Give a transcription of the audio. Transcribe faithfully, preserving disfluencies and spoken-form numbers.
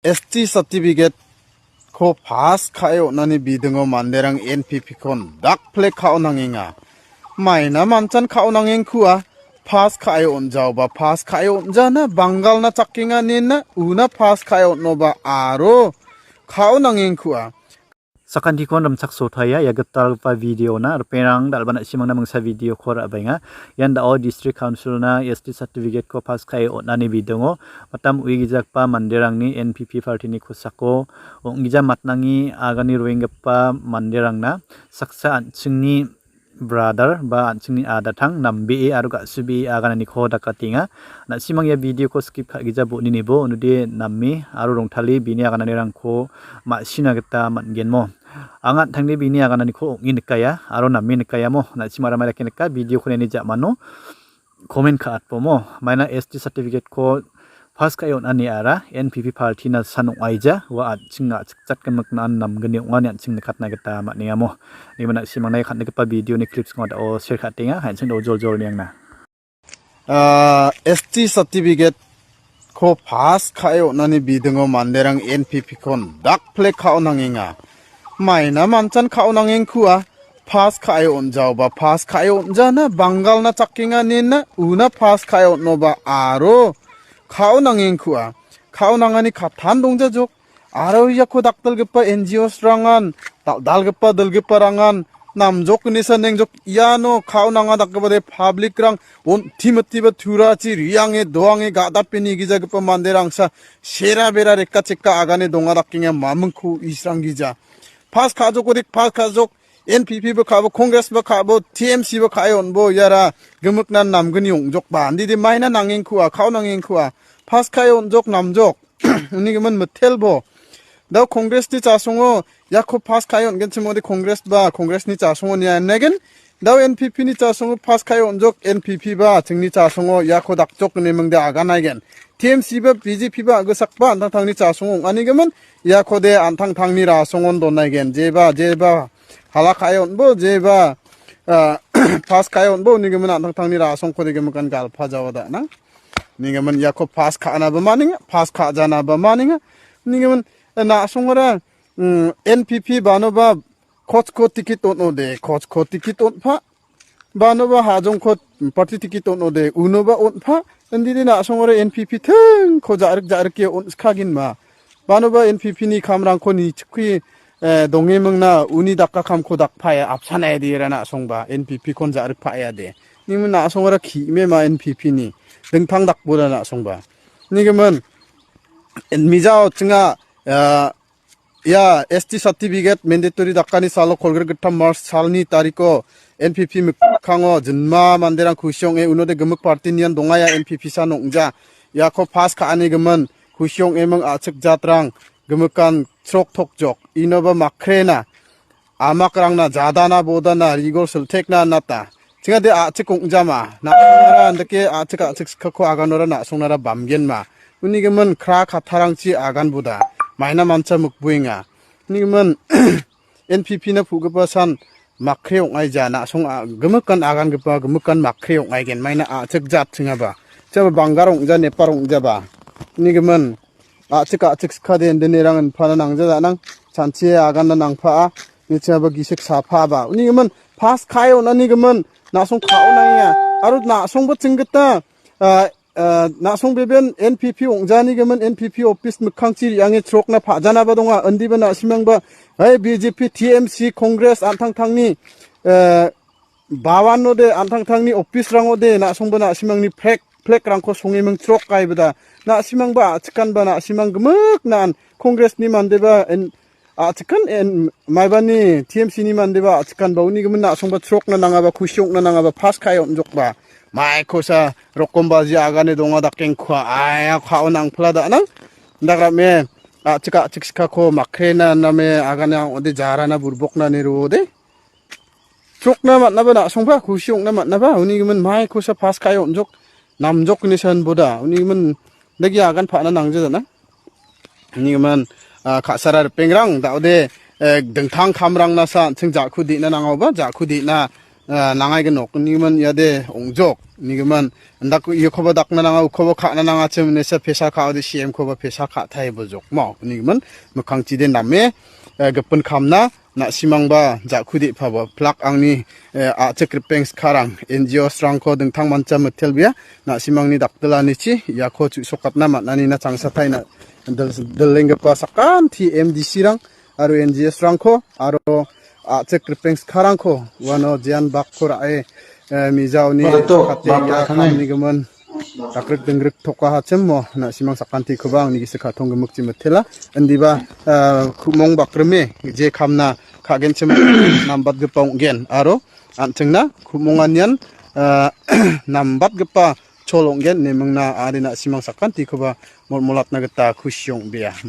S T certificate-ko pass ka·e on·ani bidingo manderang N P P-kon dak plek ka·o nangenga. Maina manchan ka·o nangengkua, pass ka·e on·jaoba, pass ka·e on·jana, Bangalna chakenga nena, una pass ka·e on·oba, aro ka·o nangengkua. Sakantikon rimchaksotaia ia gitalgipa video-na ripengrang dal·ba na·simangna mingsa video-ko ra·baenga. Ian da·o District Council-na S T certificate-ko pass ka·e on·ani bidingo, mitam uigijagipa manderangni N P P party-ni kosako ong·gija matnangi agane roenggipa manderangna saksa an·chingni brother ba an·chingni adatang nambee aro ga·subee agananiko dakatenga. Na·simang ia video-ko skip ka·gija bo·ninibo, unode name aro rongtale bini agananirangko ma·sina gita man·genmo. Anga an·tangde bini agananiko ong·e nikaia aro name nikaiamo. Na·simara mai dake nika, video-ko niani ja·mano comment ka·atbomo. Maina S T certificate-ko pass ka·e on·aniara N P P party-na san ong·aija, ua an·ching a·chikjatgimikna namgni ong·ani an·ching nikatna gita man·engamo. Nima na·simangna ia kan·gipa video-ni clips-ko da·o share ka·atenga, an·ching da·o joljol niangna. Ah, S T certificate-ko pass ka·e on·ani bidingo manderang N P P-kon dak plek ka·o nangenga. Maina manchan ka·o nangengkua, pass ka·e on·jaoba, pass ka·e on·jana, Bangalna chakenga nena, una pass ka·e on·oba, aro ka·o nangengkua. Ka·o nangani kattan dongjajok. Aro iako dakdalgipa N G Os-rangan, dal-, dal-, dal-, dalgipa dilgiparangan, namjok inesa nengjok iano ka·o nanga dakgipade public-rang on-, timitiba turachi riange doange ga·dape nigijagipa manderangsa sera bera reka cheka agane donga dakenga mamingko israng gija. Pass ka·jokodik, pass ka·jok, N P P ba ka·bo, Congress ba ka·bo, T M C ba ka·e on·bo, iara gimiknan namgni ong·jokba. Andide maina nangengkua, ka·o nangengkua. Pass ka·e on·jok, namjok. Unigimin mitelbo. Dao Congress-ni chasongo, iako pass ka·e on·genchim ong·ode Congress ba, Congress-ni chasongo nia negen. Dao N P P-ni chasongo pass ka·e on·jok, N P P ba, chingni chasongo, iako dakjok ine mingde aganaigen. T M C ba, B J P ba, agisakba, an·tangtangni chasongo ong·anigimin, iakode an·tangtangni rasongon donaigen. Jeba, jeba, hala ka·e on·bo, jeba, ah, pass ka·e on·bo, unigimin an·tangtangni rasongko nigimin kan galpa jawa da·nang. Nigimin iako pass ka·anaba maninga, pass ka·janaba maninga. Nigimin, eh, na·songara, mm, N P P banoba Kochko tikit on·ode, Kochko tikit on·pa. Banoba Hajongko party tikit on·ode, unoba on·pa. Indide na·songara N P P tingko ja·rik ja·rike on·skaginma. Banoba N P P-ni kamrangko nichikki, eh, dongemingna uni dakka kamko dakpae apsan aede ra na·songba N P P-kon ja·rikpaeade. Nigimin na·songara ki·mema N P P-ni. Dingtang dakbora na·songba. Nigimin, mijao chinga, eh, Ia S T certificate mandatory dakani salo kolgrik gittam March salni tariko N P P mikkango jinma manderang kusi ong·e unode gimik party nian dongaia N P P san ong·ja. Iako pass ka·ani gimin kusi ong·eming a·chik jatrang gimikan chrok tokjok. Inoba makrena amakrangna jadana bodana rigol siltekna nata. Chingade a·chik ong·jama. Na·songnara andake a·chik a·chik sikako aganora na·songnara bamgenma. Uni gimin kra kattarangchi agan boda. Maina mancha mikbuenga. Uni gimin N P P na pu·gipa san makre ong·aija. Na·song a-, gimikan agangipa gimikan makre ong·aigen. Maina a·chik jat chingaba. Chaba banggar ong·ja, nepar ong·jaba. Uni gimin a·chik a·chik sikade indinerang inpana nangja da·nang. Chanchie aganna nangpa·a. Nichaba gisik sapaba. Uni gimin pass ka·e on·ani gimin na·song ka·o nangenga. Aro na·songba chinggita, ah, ah, na·song beben N P P ong·jani gimin N P P office mikkangchi re·ange chrokna pa·janaba donga. Indiba na·simangba, hai, B J P, T M C, Congress an·tangtangni, eh, bawanode, an·tangtangni office-rangode na·songba na·simangni flag, flag-rangko songeming chrok kaibada. Na·simangba a·chikanba na·simang gimik na·an Congress-ni mandeba en-, a·chikan en-, maibani T M C-ni mandeba a·chikanba uni gimin na·songba chrokna nangaba, kusi ong·na nangaba, pass ka·e on·jokba. Maikosa rokombaji agane donga dakengkua. Aia ka·o nangpla da·nang. Dagrame a·chik a·chik sikako makrena name agane ong·ode jarana burbokna ne roode. Chrokna man·aba na·songba, kusi ong·na man·aba, uni gimin maikosa pass ka·e on·jok, namjok ine san boda, uni gimin dagi agan pa·na nangja jana. Uni gimin, ah, ka·sara ripengrang, da·ode, eh, dingtang kamrangna sa an·ching ja·ku de·na nangaoba, ja·ku de·na ah, nangaigenok, nigimin iade ong·jok, nigimin indako iokoba dakna nanga, ukoba ka·na nangachim, inesa pesa ka·ode C M koba pesa ka·taibojok, mo, nigimin mikkangchide name, eh, gipin kamna, na·simangba ja·kude pabo, plak angni, eh, a·chik ripeng skarang, N G Os rangko dingtang mancha mitelbea, na·simangni dakdilanichi iako chu·sokatna man·anina changsatai na-, dil-, dilenggipa sakanti M D C rang aro N G Os rangko aro a·chik ripeng skarangko uano jean bakko ra·e, eh, mijaoni Baik, to, kate bak ia rakanai. Kamnigimin dakrik dingrik tokahachim mo na·simang sakantikoba angni gisik ka·tong gimikchi mitela. Indiba, eh, ku·mong bakrime je kamna ka·genchim nambatgipa ong·gen aro an·chingna ku·monganian, eh, nambatgipa chol ong·gen nemingna ari na·simang sakantikoba molmolatna gita kusi ong·bea.